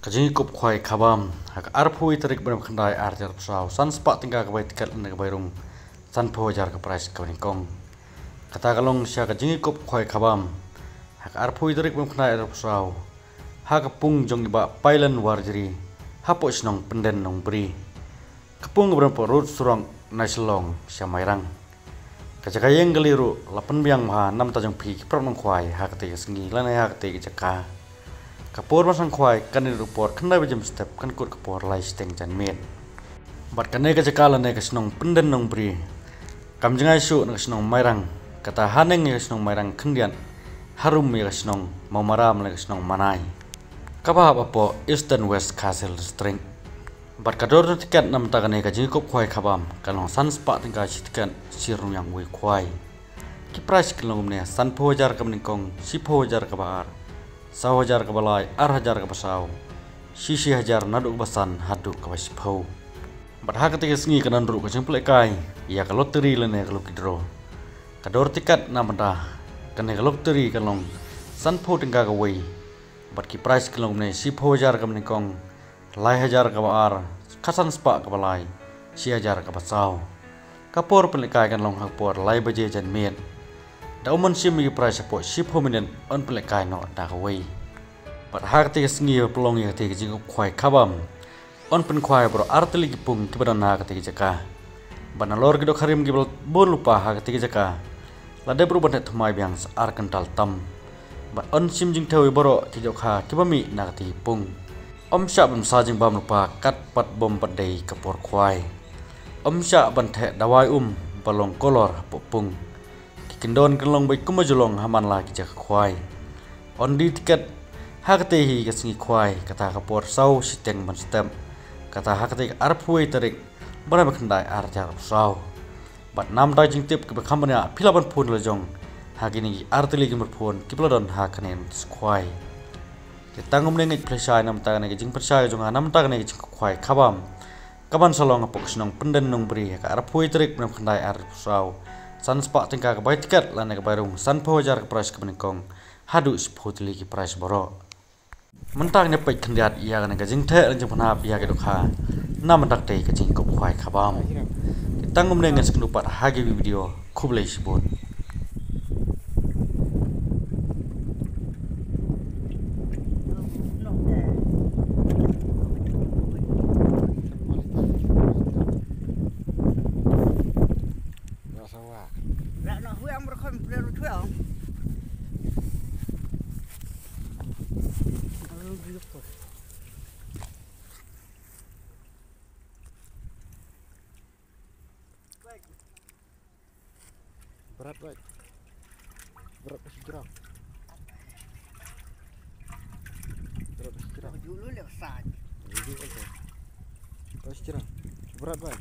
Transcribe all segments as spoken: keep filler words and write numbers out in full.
Ka jingïakup khwai khabam ha ka arphew tarik bnai khyndai ar hajar arphew saw, san spah tyngka ka bai tiket lane ka bai rung, sanphew hajar ka prize kaba nyngkong. Kata ka long sha ka jingïakup khwai khabam ha ka arphew tarik bnai khyndai ar hajar arphew saw, ha ka pung jong i Bah Pailen Warjri, hapoh shnong Pynden Nongbri. Ka pung kaba don hapoh Road Surok na Shillong sha Mairang. Ka jaka ïeng kali ruh la pynbiang bha namar jong phi ki paralok nongkhwai ha katei ka sngi lane ha katei ka jaka. Ka por ban sngewkhwai kan dei ruh por khyndai baje mynstep, kan kut ka por lai shiteng janmiet. Bad kane ka jaka lane ka shnong Pynden Nongbri kam jngai shuh na ka shnong Mairang, kata haneng ïa ka shnong Mairang khyndiat, harum ïa ka shnong Mawmaram lane ka shnong Manai, kaba hap hapoh Eastern West Khasi Hills District. Bad ka dor tiket namar kane ka jingïakup khwai khabam ka long san spah tyngka shi tiket, shi rynïeng wei khwai. Ki prize ki long kumne: sanphew hajar kaba nyngkong, shiphew hajar kaba ar, saw hajar kaba lai, ar hajar kaba saw, shi shi hajar naduh kaba san haduh kaba shiphew. Bad ha katei ka sngi kan don ruh ka jingpynlehkai ïa ka lottery lane ka lucky draw. Ka dor tiket namar kane ka lottery ka long sanphew tyngka kawei. Bad ki prize ki long kumne: shiphew hajar kaba nyngkong, lai hajar kaba ar, khatsan spah kaba lai, shi hajar kaba saw. Ka por pynlehkai kan long ha ka por lai baje janmiet. Da um ban shim ïa ki prize hapoh shiphew minit yn pynlehkai noh da kawei. Bad ha katei ka sngi ba pynlong ïa katei ka jingïakup khwai khabam, yn pynkhwai baroh ar tylli ki pung kiba don ha katei ka jaka. Bad nalor ki dohkha rim kiba la bun lypa ha katei ka jaka, la dep ruh ban theh thymmai biang sa ar kyntal tam. Bad yn shim jingthew ïa baroh ki dohkha kiba mih na katei ka pung. Ym shah ban bsa jingbam lypa kat pat bym pat dei ka por khwai. Ym shah ban theh dawai um ba long kolor hapoh pung. Ki kyndon kan long beit kumba ju long ha man la ki jaka khwai. Yn die tiket ha katei hi ka sngi khwai, kata ka por saw shiteng ban step, kata ha katei ka arphew tarik bnai ba khyndai ar hajar arphew saw. Bad namar jingtip kaba kham bniah, phi lah ban phone la jong ha kine ki ar tylli ki number phone kiba la don ha kane ka notice khwai. Te tang kumne ngeit phi lashai namar kane ka jingpynshai jong nga namar kane ka jingkhwai khabam kaban sa long hapoh ka shnong Pynden Nongbri ha ka arphew tarik bnai ba khyndai ar hajar arphew saw. San spah tyngka ka bai tiket lane ka bai rung, sanphew hajar ka prize kaba nyngkong, haduh shiphew tylli ki prize baroh. Mynta ngin ïa peit khyndiat ïa kane ka jingtheh lane jingpynhap ïa ki dohkha namar katei ka jingïakup khwai khabam. Te tang kumne ngin sa ïakynduh pat ha ki video. Khublei shibun. Berat, Bang. Berat pasti jerang. Berat pasti jerang. Dulu le besar. Dulu le besar. Pasti jerang. Berat, Bang.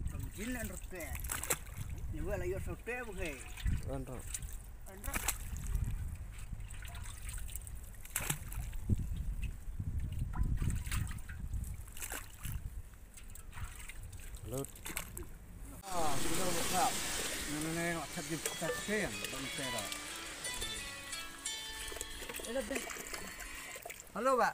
Kam jin an rute. Ni wala yo sote bu he. An ro. An ro. Hello. Ah, hello, what's up? Ni ni ni, what's up? Hello, Bang.